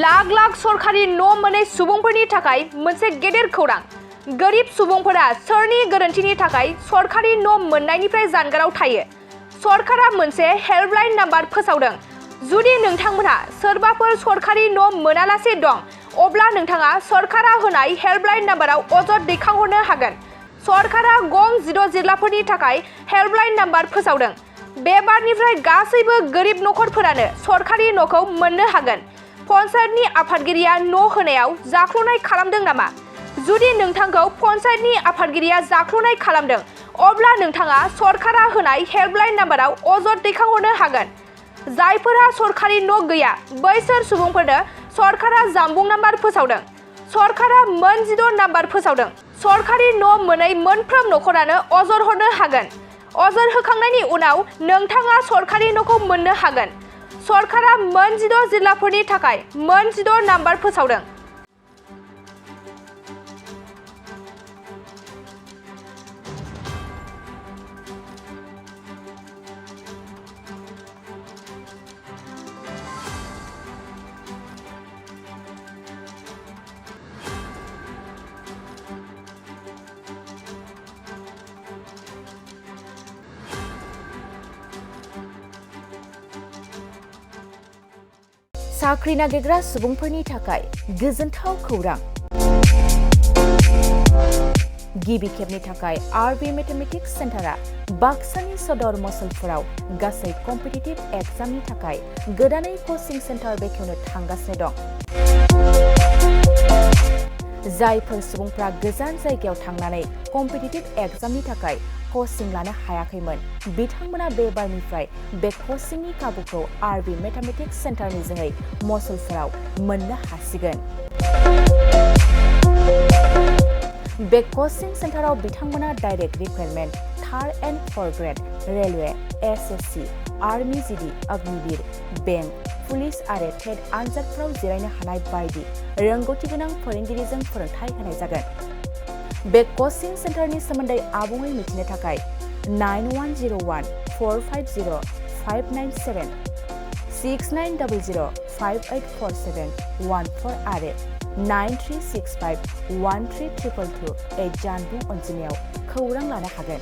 लाख लाख सरकारि न' मोनै सुबुंफोरनि थाखाय मोनसे गेदेर खौरां। गोरिब सुबुंफोरा सोरनि गोरोन्थिनि थाखाय सरकारि न' मोननायनिफ्राय जानगाराव थायो। सरकारा मोनसे हेल्पलाइन नाम्बार फोसावदों। जुदि नोंथांमोनहा सोरबाफोर सरकारि न' मोनालासे दं, अब्ला नोंथाङा सरकारा होनाय हेल्पलाइन नाम्बाराव अजद दैखांहरनो हागोन। सरकारा गं 6 जिल्लाफोरनि थाखाय हेल्पलाइन नाम्बार फोसावदों। बे बारनिफ्राय गासैबो गोरिब नखरफोरानो सरकारि न'खौ मोननो हागोन। पन्चायतनि आफादगिरिया न' होनायाव जाख्ल'नाय खालामदों नामा? जुदि नोंथांखौ पन्चायतनि आफादगिरिया जाख्ल'नाय खालामदों, अब्ला नोंथाङा सरकारा होनाय हेल्पलाइन नाम्बाराव अजद दैखांहरनो हागोन। जायफोरा सरकारि न' गैया, बैसोर सुबुंफोरनो सरकारा जानबुं नाम्बार फोसावदों। सरकारा मोन 6 नाम्बार फोसावदों। सरकारि न' मोनै मोनफ्रोम नखरानो अजद हरनो हागोन। अजद होखांनायनि उनाव नोंथाङा सरकारि न'खौ मोननो हागोन। सरकारा मोन 6 जिल्लाफोरनि थाखाय मोन 6 नाम्बार फोसावदों। साख्रि नागिरग्रा सुबुंफोरनि थाखाय गोजोनथाव खौरां। गिबि खेबनि थाखाय आरबि मेथमेटिक्स सेन्टारा बाक्सानि सदर मसलपुराव गासै कम्पिटिटिभ एग्जामनि थाखाय गोदानै कचिं सेन्टार बेखेवनो थांगासिनो दं। जायफोर सुबुंफ्रा गोजान जायगायाव थांनानै कम्पिटिटिभ एग्जामनि थाखाय कचिं लानो हायाखैमोन, बिथांमोना बे बारनिफ्राय बे कचिंनि खाबुखौ आरबि मेथमेटिक्स सेन्टारनि जोहै मसलपुराव मोननो हासिगोन। बे कचिं सेन्टाराव बिथांमोना direct recruitment, 3rd and 4th grade, railway, SSC, army GD, Agniveer, bank, police आरो टेट आनजादफोराव जिरायनो हानाय बायदि रोंगौथि गोनां फोरोंगिरिजों फोरोंथाय होनाय जागोन। बे कचिं सेन्टारनि सोमोन्दै आबुङै मिथिनो थाखाय 9101-450-597, 6900-584714 आरो 9365-13222 जानबुं अनजिमायाव खौरां लानो हागोन।